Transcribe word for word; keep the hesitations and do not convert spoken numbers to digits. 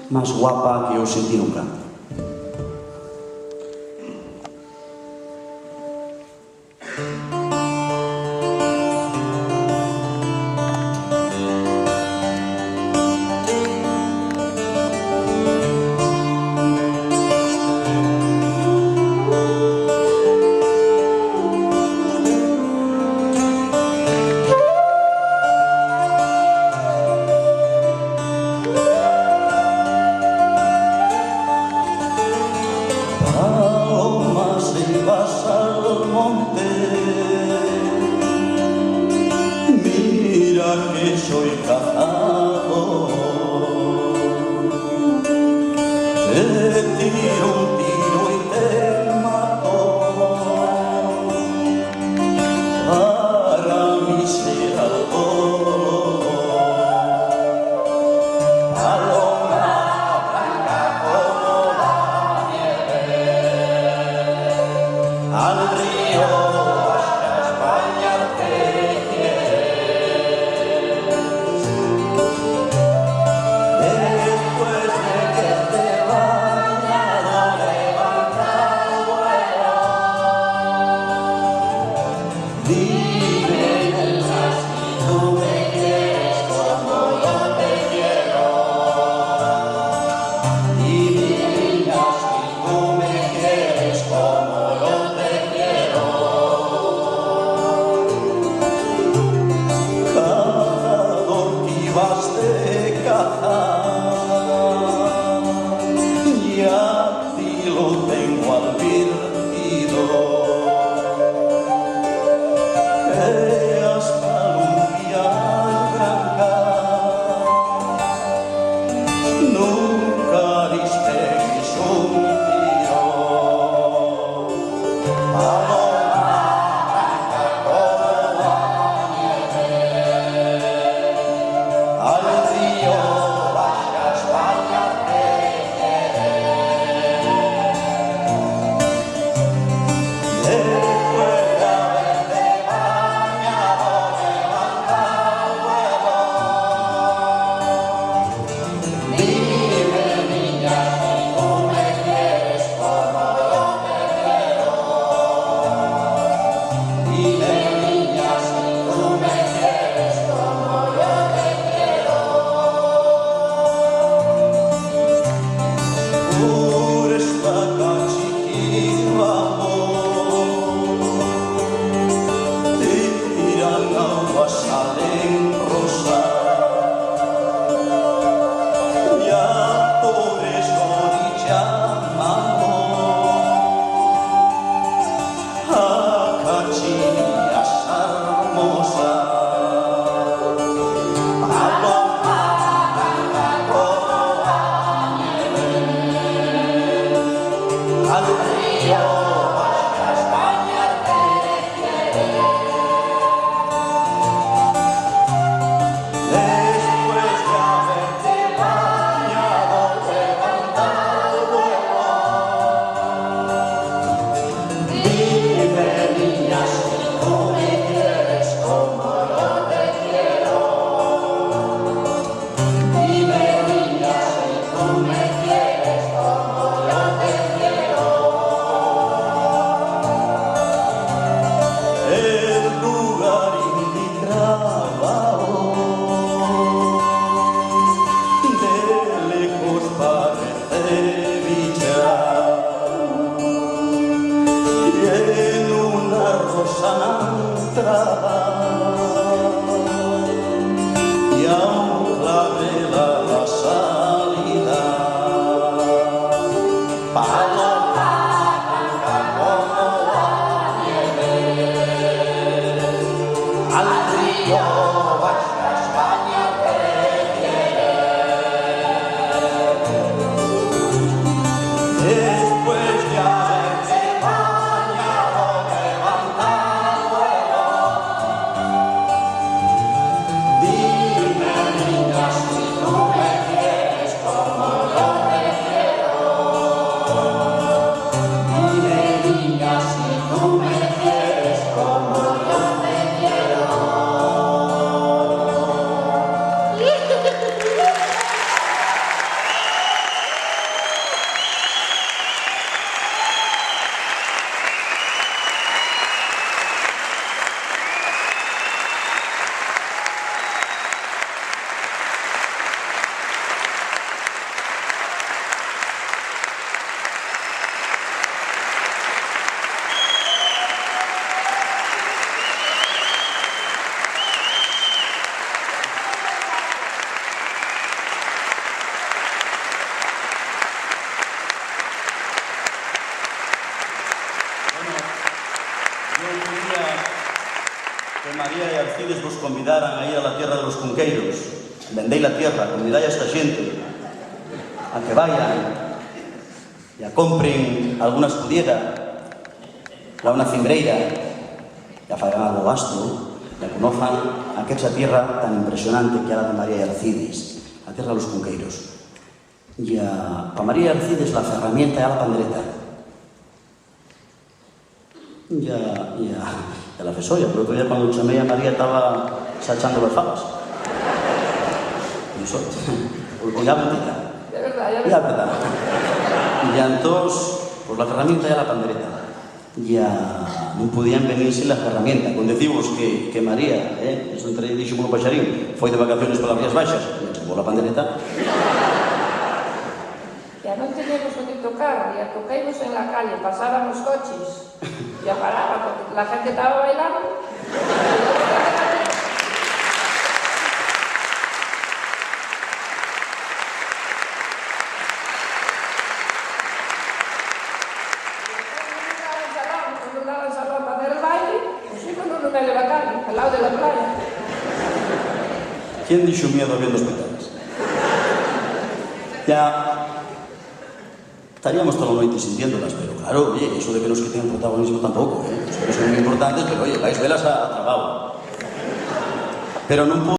más guapa que yo sentí nunca. Palomas, si vas al monte, mira que soy cazador. Te tiro un tiro y te mato. Para mí ser algo, paloma blanca como la nieve, al río vas a bañarte. Después de que te bañado levanta vuelo, dime si tú me quieres como yo te quiero. Convidaran a ir a la tierra de los cunqueiros, vendé-y la tierra, convidái a esta xente a que vayan y a compren alguna escudiera, la una cimbreira, y a faigan algo gasto, y a conozan aquella tierra tan impresionante que era la de María y Alcides, la tierra de los cunqueiros. Ya, pa María y Alcides la ferramienta era la pandereta. Ya, ya, ya la fesoya, pero otro día cuando chamé a María estaba sachando las fabas. No sé, o, o ya mentira. Ya verdad, ya verdad. Ya verdad. Y ya entonces, pues la ferramienta ya la pandereta. Ya no podían venirse la ferramienta. Con decimos que, que María, eh, eso entre dixo como paxarín, fue de vacaciones por las Rías Baixas, me chupó la pandereta. Ya no teníamos bonito carro, ya tocaimos en la calle, pasaban los coches. Ya paraba, porque la gente estaba bailando. Cuando andaban salvando para hacer el baile, pues sí, con un número de bacán, al lado de la playa. ¿Quién dijo miedo abriendo hospitales? Ya. Estaríamos toda la noite sintiéndolas, pero claro, oye, eso de que nos quiten el protagonismo tampoco, ¿eh? Los que son muy importantes, pero oye, vais velas a, a trabajo. Pero no